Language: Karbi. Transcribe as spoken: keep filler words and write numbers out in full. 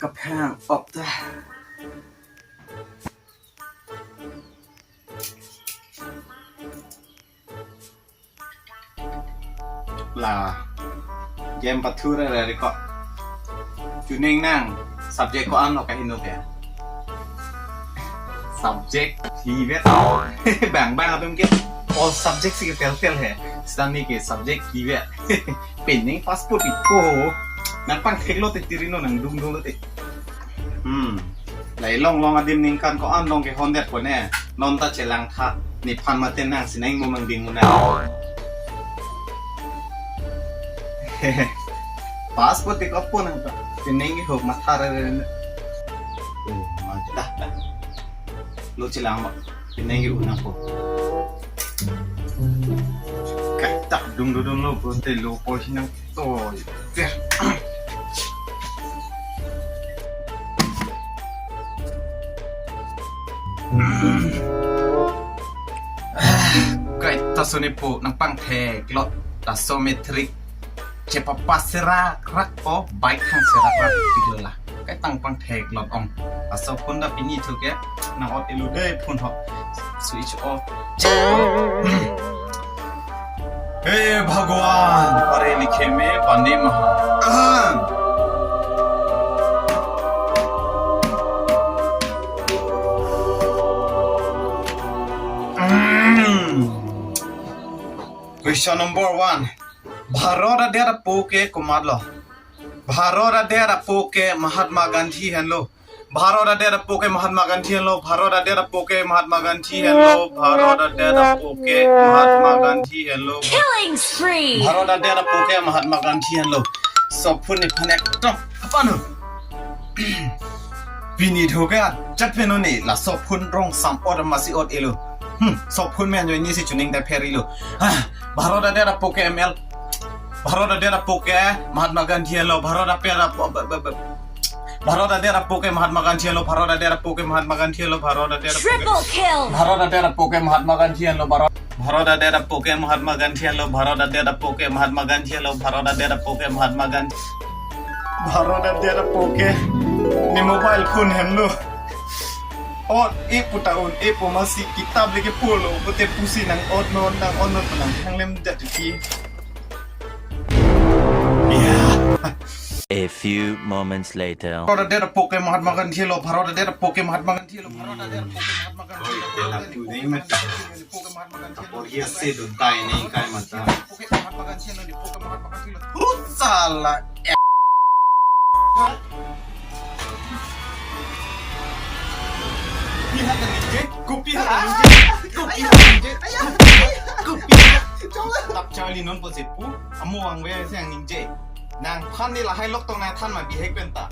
Kaphang op ta. La game pathu rere ko. Chuning nang subject ko-an lo kaheno ke? Subject hivet. Bang bang atum ke all subject si ke fail fail he. Sitame ke subject hivet. Pening passport ipo. Nangpangthek lote tirino, nangdung dun lote. Hmm. Lahai long long adim ningkan ko-an long kehondet ko ne. Non ta chelangtha. Nephan mate nang sinang mo mang ding muna. Passport ti kopo nang ta. Pening ihok matha rere. Oh, mati dah, dah. Lo chelang mo. Pening ihu nangpo. Katak dung dung dung lo, bote lo po hinang to. Kaita suni po nangpangthek lo. Laso matric chepapas serak rak po, baik hang serak rak video la. Kaita nangpangthek lo ong. Laso phone ta pini thu ke nang-ot ilu dei phone ho. Switch off. Check. हे भगवान, पढ़े लिखे में बने महान। Question number one. Bharat adet apo ke komat lo? Bharat adet apo ke Mahatma Gandhi henlo. Bharat adet apo ke Mahatma Gandhi henlo. Bharat adet apo ke Mahatma Gandhi henlo. Bharat adet apo ke Mahatma Gandhi henlo. Killing spree. Bharat adet apo ke Mahatma Gandhi henlo. Laso phone nephan ekdom apa no? Pini thu ke ajat peno ne laso phone rong sam ot masi ot elo. Hmm, laso phone me anjo ini si chuning ta pherilo. Ah, Bharat adet apo ke M L. Bharat adet apo ke Mahatma Gandhi henlo. Bharat adet apo, ba, ba, ba. Bharat adet apo ke Mahatma Gandhi henlo. Bharat adet apo ke Mahatma Gandhi henlo. Bharat adet apo ke Triple kill. Bharat adet apo ke Mahatma Gandhi henlo. Bharat, Bharat adet apo ke Mahatma Gandhi henlo. Bharat adet apo ke Mahatma Gandhi henlo. Bharat adet apo ke Mahatma Gandhi. Bharat adet apo ke ne mobile phone henlo. Ot e puta un e po masi kitab leke polo, bote pusi nang-ot non, nang-ot non nang hanglem jat ki. Yeah. A few moments later. Bharat adet apo ke Mahatma Gandhi lo, Bharat adet apo ke Mahatma Gandhi lo, Bharat adet apo ke Mahatma Gandhi lo, Bharat adet apo ke Mahatma Gandhi lo, Bharat adet apo ke Mahatma Gandhi lo, Bharat adet apo ke Mahatma Gandhi lo, Bharat adet apo ke Mahatma Gandhi lo. Hut sala. Kopi hata ningje, kopi hata ningje, kopi hata ningje, kopi hata, kopi hata. Tap charli non po sepu, amo vangve si ang ningje. Nangphan ne lahai lok tong nangthan ma bihek penta.